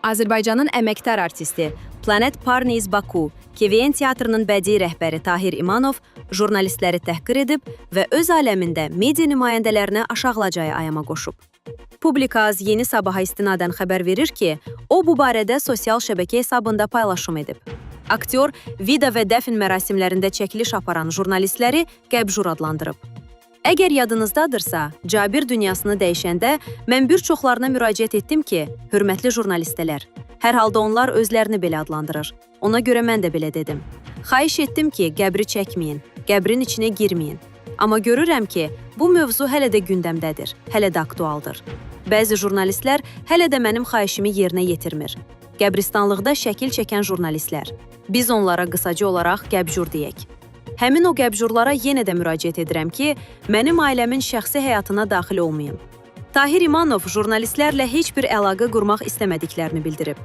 Azərbaycanın əməkdar artisti, Planet Parnis Baku, KVN teatrının bədii rəhbəri Tahir İmanov jurnalistləri təhqir edib və öz aləmində media nümayəndələrini aşağılacağı ayama qoşub. Publikaz Yeni Sabaha istinadən xəbər verir ki, o bu barədə sosial şəbəkə hesabında paylaşım edib. Aktyor vida və dəfn mərasimlərində çəkiliş aparan jurnalistləri qəbjur adlandırıb. Əgər yadınızdadırsa, Cabir dünyasını dəyişəndə mən bir çoxlarına müraciət etdim ki, hörmətli jurnalistlər, hər halda onlar özlərini belə adlandırır. Ona görə mən də belə dedim. Xahiş etdim ki, qəbri çəkməyin, qəbrin içinə girməyin. Amma görürəm ki, bu mövzu hələ də gündəmdədir, hələ də aktualdır. Bəzi jurnalistlər hələ də mənim xahişimi yerinə yetirmir. Qəbristanlıqda şəkil çəkən jurnalistlər. Biz onlara qısaca olaraq qəbjur deyək. Həmin o qəbjurlara yenə də müraciət edirəm ki, mənim ailəmin şəxsi həyatına daxil olmayın. Tahir İmanov jurnalistlərlə heç bir əlaqə qurmaq istəmədiklərini bildirib.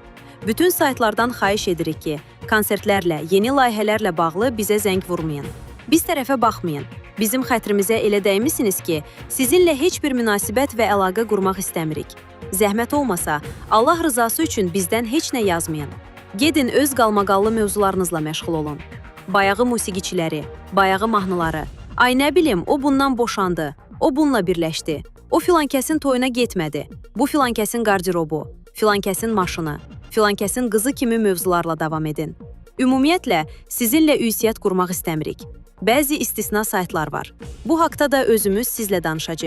Bütün saytlardan xahiş edirik ki, konsertlərlə, yeni layihələrlə bağlı bizə zəng vurmayın. Biz tərəfə baxmayın. Bizim xətrimizə elə dəymisiniz ki, sizinlə heç bir münasibət və əlaqə qurmaq istəmirik. Zəhmət olmasa, Allah rızası üçün bizdən heç nə yazmayın. Gedin öz qalmaqallı mövzularınızla məşğul olun. Bayağı musiqiçiləri, bayağı mahnıları. Ay nə bilim, o bundan boşandı, o bununla birləşdi. O filankəsin toyuna getmədi. Bu filankəsin qarderobu, filankəsin maşını, filankəsin qızı kimi mövzularla davam edin. Ümumiyyətlə, sizinlə ünsiyyət qurmaq istəmirik. Bəzi istisna saytlar var. Bu haqda da özümüz sizlə danışacağıq.